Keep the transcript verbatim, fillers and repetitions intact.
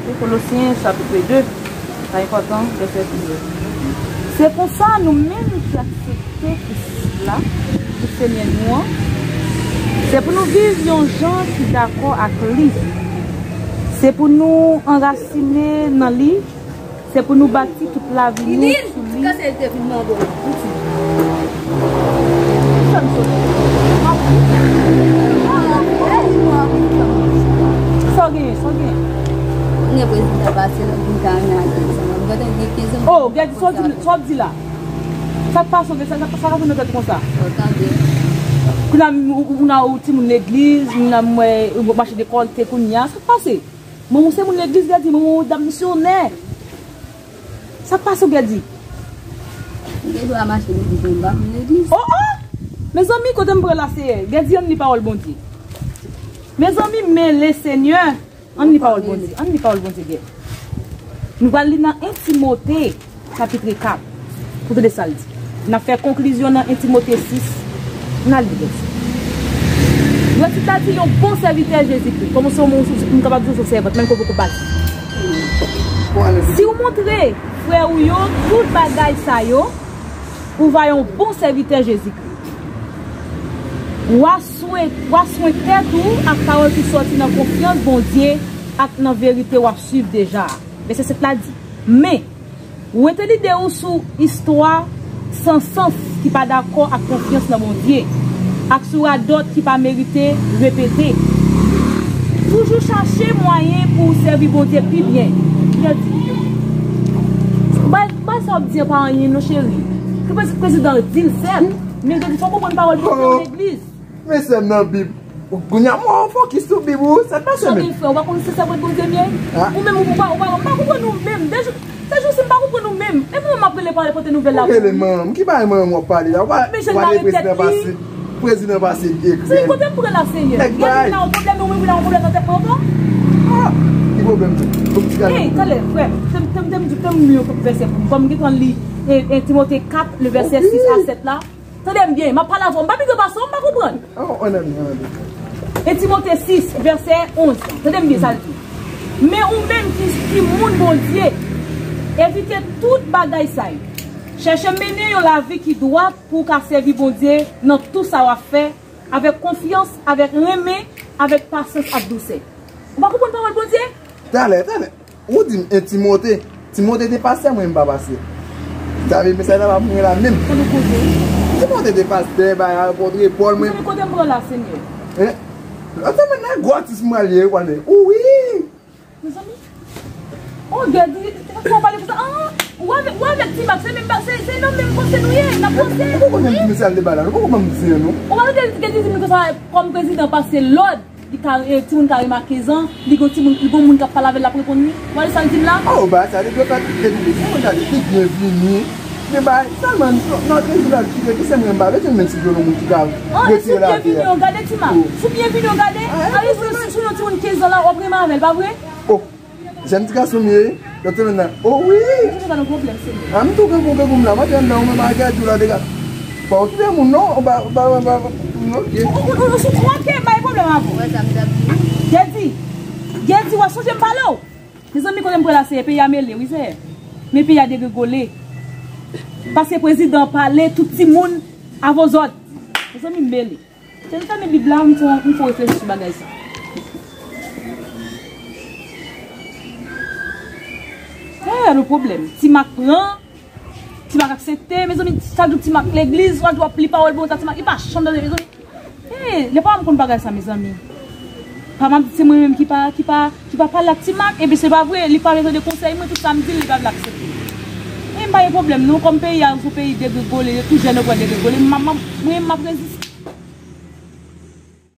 Kolosyen, chapit de, sa enpòtan, vèsè douz. Se konsa, nou menm ki aksepte Kris la, pou Senyè nou an, se pou nou viv yon jan ki dakò ak li. Se pou nou anrasinen nan li, se pou nou bati tout lavi nou sou li. Kase l te fin mande w. Sa w genyen, sa w genyen? Mwen gen prezidan pase la, m ka renmen ak Gèdi. Mwen gentan gen kenz an. Oh, Gèdi, sa w di, sa w ap di la? Sa k pase w, sa, sa, sa k ap nan tèt ou konsa? Kounye a, ou, ou, ou timoun legliz, ou mache dekòlte kounye a, sa k pase? Manman w se moun legliz, Gèdi, manman w dam misyonè. Sa k pase w, Gèdi? M gen dwa mache legliz, men m pa moun legliz. Oh, oh! Mezanmi, kote m pran la, Seyè? Gèdi, ann li pawòl Bondye. Mezanmi, mele, Senyè. Ann li pawòl Bondye. Ann li pawòl Bondye, Gèdi. Nou pral li nan en Timote, chapit kat, pou tande sa l di. N ap fè konklizyon nan en Timote sis. N al li, Gèdi. Gratitid la di yon bon sèvitè Jezikri. Kòman se yon moun, m kapab di w se sèvant, menm ke w poko bati. Si w montre frè ou yo tout bagay sa yo, ou va yon bon sèvitè Jezikri. W a swen, w a swen tèt ou ak pawòl ki sòti nan konfyans Bondye ak nan verite w ap swiv deja a. Vèsè sèt la di, men, wete lide w sou istwa san sans ki pa dakò ak konfyans nan Bondye, ak sou radòt ki pa merite repete. Toujou chache mwayen pou w sèvi Bondye pi byen. Gèdi, bay, bay sa w ap di an pa anyen non, cheri. Ke prezi-, prezidan di l sèt, men Gèdi, fò w konprann pawòl Bondye nan legliz. Men sè m nan Bib. Kounye a mwen fokis sou Bib ou, sa k pase menm? Frè, ou pa konn se sèvant Bondye m ye? Ou menm ou pa, ou pa, ou pa konprann ou menm. De jou, se jou si m pa konprann ou menm. E mwen m ap rele pale pote nouvèl la pou ou. Rele manman m, ki bagay manman m w ap pale la? Ou pa, ou pa gen prezidan pase, prezidan pase li ekri. Kote m pran la, Senyè? Gade m nan yon pwoblèm, ou menm ou nan yon pwoblèm nan tèt mwen ankò? Ah, ki pwoblèm sa? Hey, talè, frè, te m, te m, te m di, te m li yon vèsè pou ou. Kòm m gentan li, e, e, Timote kat, le vèsè sis a sèt la. Tande m byen, m ap pale avè w, m pa pi gran pase w, m pa konprann. Oh, oh, non, non, non. En Timote sis, vèsè onz, tande m byen sa l di. Men ou menm ki, ki moun Bondye, evite tout bagay sa yo. Chèche mennen yon lavi ki dwat pou w ka sèvi Bondye nan tout sa w ap fè, avèk konfyans, avèk renmen, avèk pasyans ak dousè. Ou pa konprann pawòl Bondye? Talè, talè. Ou di m, e, Timote. Timote te pastè, mwen m pa pastè. Sa vle di mesaj la pa pou mwen la menm. Kote koze? Timote te pastè, bay apòt Pòl, mwen. Mezanmi, kote m pran la, Senyè? Hein? Atò, men nan gwo atis mwen al ye, ou pral men. Ou wi! Mezanmi. Oh, Gèdi, fò w pale konsa. Ah, ou avèk, ou avèk Ti Mak, se menm ba-, se, se nan menm panse nou ye, n ap panse. Ou poko menm di mesye al deba la, ou poko menm di non. Ou pa tande Gèdi di m konsa, kòm prezidan pase lòd. Li ka, e, timoun ka remake zan, li gon timoun, li gon moun k ap pale avè l, l ap reponn li. Ou wè sa l di m la? Oh, bagay sa, li dwe fè tout legliz. Ou gade, li byenvini. Men bagay, sèlman, nan, nan legliz la, ki, ki se mwen, m pa bezwen menm si gen yon moun ki ka retire l atè a. Oh, si w byenvini, w gade, Ti Mak. Si w byenvini, w gade. Ah, e, ale sou, sou yon timoun kenz zan la, w ap renmen avè l, pa vre? Oh, jan m di gason m ye. Yo te nan, oh wi! Ou te nan pwoblèm, se vre. A, m tou gen pwoblèm pou m la, mwen te anndan, ou menm a Gèdi ou la deja. Pa okipe moun non, ou pa, ou pa, ou pa, ok. Ou, ou, ou, ou sou twa ke bay pwoblèm avè w. Wè sa m t ap di. Gèdi, Gèdi, w ap sonje m pale w. Mezanmi, kote m pran la, se peyi a mele, wi, se. Men peyi a degregole. Paske prezidan pale, tout timoun avè zòd. Mezanmi, m mele. Se nou fèmen Bib la, m fè, m fè reflechi sou bagay sa. Eh, le pwoblèm. Ti Mak pran, Ti Mak aksepte, mezanmi, chak jou Ti Mak legliz, chak jou w ap li pawòl Bondye, Ti Mak, li pa chanm tande, mezanmi. Eh, lè pa m konn bagay sa, mezanmi. Pa m ap di se mwen menm ki pa, ki pa, ki pa pale ak Ti Mak, epi se pa vre, li pa vle tande konsèy mwen, tout sa m di l, li pa vle aksepte. Men m pa gen pwoblèm, non, kòm peyi a, se yon peyi degregole, tout jèn yo pral degregole, m, m, mwen, m ap reziste.